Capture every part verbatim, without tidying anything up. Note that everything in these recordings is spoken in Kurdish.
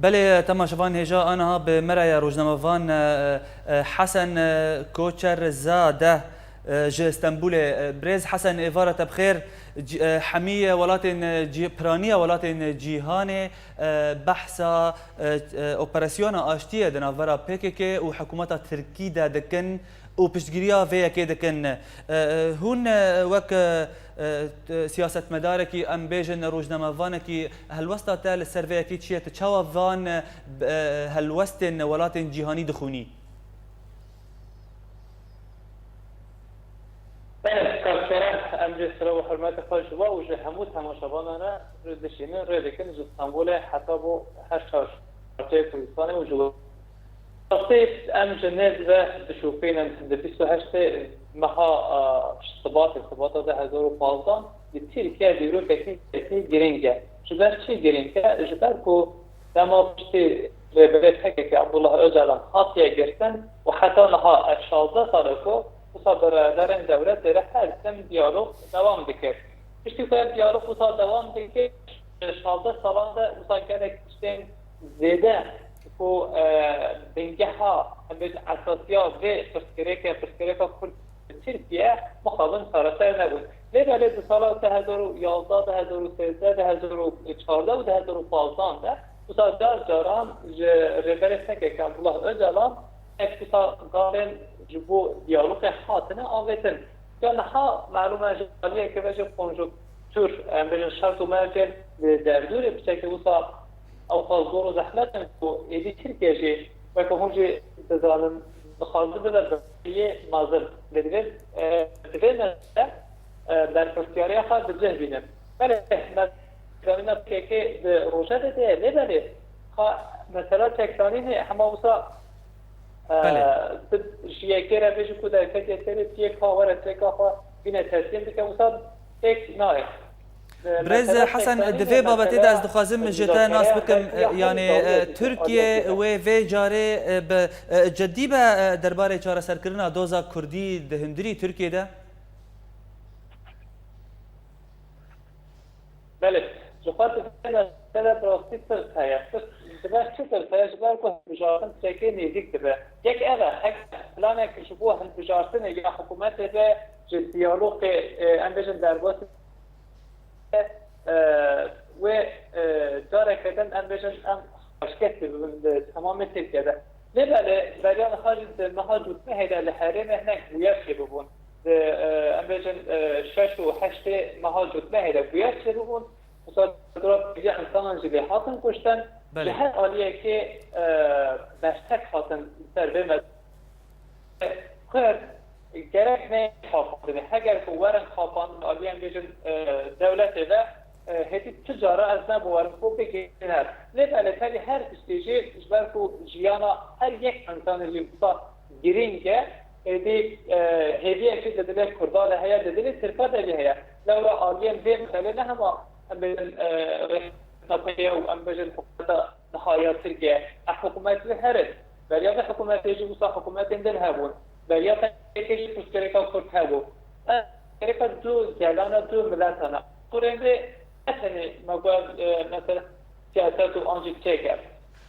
Belê, temaşevan hêja aniha bi me re ye rojnamevan, e, e, Hesen, e, Koçerzade, e, ji Stenbolê. E, birêz Hesen, êvara te bi xêr. Cî-, e, hemî welatên, e, cî-, piraniya welatên cîhanê, e, behsa, e, e, operasyona aştiyê di navbera P K K û hikûmeta Tirkî de dikin û piştgiriya vê yekê dikin. E, e, hûn, e, wek, e, e, t-, siyasetmedarekî, em bêjin rojnamevanekî, helwesta te li ser vê yekê çi ye? Tu çawa van, e, b-, e, helwestên welatên cîhanî dixwînî? Belê, kak Kerem, em jî silav û hurmetê xwe ji we û ji hemû temaşevanan re dişînin, rê dikin ji Stenbolê heta bo her çar parçeyê Kurdistanê û ji we. Rastî, em ji nêz ve dişopînin. Di bîst û heştê meha, a, Sibatê, Sibata du hezar û pazdeh, li Tirkiye dîrokekî girîng e. Ji ber çi girîng e? Ji ber ku dema piştî rêberê P K K Abdullah Ocalan hatiye girtin û heta niha ev şazdeh sal e ku wisa bi rêberên dewletê re her tim diyalog dewam dikir. Piştî ku ev diyalog wisa dewam dikir, şazdeh salan de wisa gelek tiştên zêde ku, e, bingeha, em bêjin esasiya vê pirsgirêke, pirsgirêka Kurd li Tirkiye mixabin çareser nebûn. Lê belê di sala du hezar û yazdeh, du hezar û sêzdeh, du hezar û çardeh û du hezar û pazdeh de wisa car caran ji rêberê P K K Abdullah Ocalan tek wisa galên ji bo diyalogê hatine avêtin. Ya niha malûm e ji aliyeke ve jî konjonktûr, em bêjin şert û mercên li derdorê piçekê wisa ewqas zor û zehmet in ku êdî Tirkiye jî, weke hûn jî dizanin, dixwaze bibe berê mezin. Lê divê, e, divê me, e, berpirsyariya xwe bi cih bînin. Belê, me zanîna P K K di rojevê de ye, lê belê, xa mesela çekdanînê hema wisa, e, Belê. tu ji yekê re bêjî ku derfetê serê tu yê ka were çeka xwe bîne teslîm bike, wisa pêk nayê. Birêz Hesen, di vê babetê de ez dixwazim ji te nas bikim, e, yanî, e, Tirkiye wê vê carê, e, bi, e, cidî be, e, derbarê çareserkirina doza Kurdî di hundirî Tirkiye de? Belê, ji xwe di vê mesele de bi rastî tirs heye. Tirs, ji ber çi tirs heye? Ji ber ku hilbijartin tiştekê nêzîk dibe. Yek ev e, heger planek ji bo hilbijartinê ya hikûmetê be ji diyalogê, e, em bêjin derbasî e, wê, e, careke din em bêjin em xweşketî bibin li temamê Tirkiye de. Lê belê beriya niha jî di meha cotmehê de li herêmê hinek bûyer çêbûbûn. Di, e, em bêjin, e, şeş û heştê meha cotmehê de bûyer çêbûbûn. Mesela dora pêncî însanan jî lê hatin kuştin. Belê. Ji her aliyekê, e, bertek hatin li ser vê me-, Kurd gerek ne xapandinê. Heger ku werin xapandin, aliyên bêjin, e, dewletê de, e, hêdî tu cara ez ne bawerim ku bigihîne. Lê belê tevî her tiştê jî ji ber ku jiyana her yek însanê jî wisa girîng e, hêdî, e, hêviyek jî di dilê Kurda de heye, di dilê Tirka de jî heye. Lewra aliyên vê meselê ne hema em bêjin, e, rêxistina P Y D û em bêjin hikûmeta niha ya Tirkiye. Ev hikûmet wê here. Beriya vê hikûmetê jî wisa hikûmetên din hebûn. Beriya P K K jî pirsgirêka Kurd hebû. Ev pirsgirêka du gelana, du miletana. Kurên vê ne tenê me got, e, mesela siyaset û an jî çêke.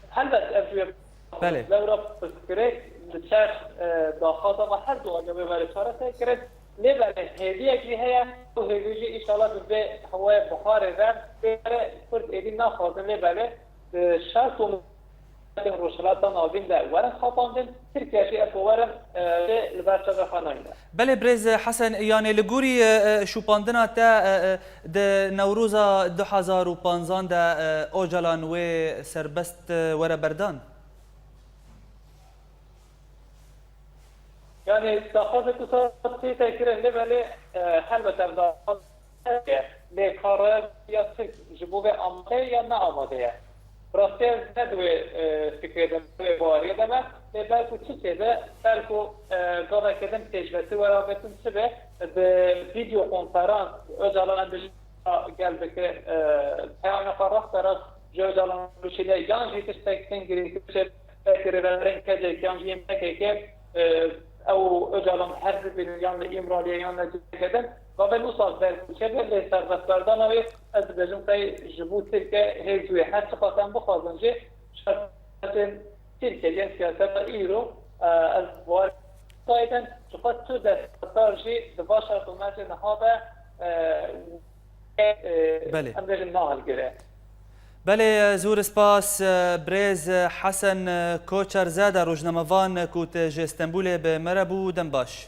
Helbet ev jî Belê. Lewra pirsgirêk li çer, e, daxwaza me her du aliyê wê were çareser kirin. Lê belê hêviyek jî heye û hêvî jî înşallah bi vê hewayê biharê ve bê Kurd êdî naxwazin lê belê, e, şert û Rojhilata Navîn de werin xapandin, Tirkiye jî ev werin, e, li ber çavê xwe nayne. Belê birêz Hesen, yanê li gorî, e, e, şopandina te, e, e, di Newroza du hezar û panzan de, e, Ocalan wê serbest, e, were berdan? Yanî daxwazek wisa tê te kirin, lê belê, e, helbet ev daxwaz heye. Lê ka raya Tirk ji bo vê amade ye ya ne amade ye? Bi rastî ez ne di wê, e, fikrê de me, di wê baweriyê de me. Lê belku çi çêbe, belku, e, gaveke din pêşvetî were avêtin çi be, bi vîdeo konferans, Ocalan em bêjin gel bike, e, peyamê xwe rast be rast ji Ocalan bişîne, yan jî tiştek din girîngtir çê, belkî rêveberên K C K yan jî yên P K K, e, ew Ocalan her bibînin, yan li Îmraliyê yan li cihekê din, gavên wisa ber çêbe, lê serbestberdana wê, ez dibêjim qey ji bo Tirkiye hêz wê, her çiqas em bixwazin jî, Şertên Tirkiye yên siyaseta îro, e, ez bawer tayden, ji xwe tu desthilatdar jî di va şert û mercê niha de, e, e, Belê. Em bêjin nahilgire. Belê, zûr spas, e, birêz, e, Hesen, e, Koçerzade, rojnamevan, e, ku tu ji Stenbulê bi me re bû, dem baş.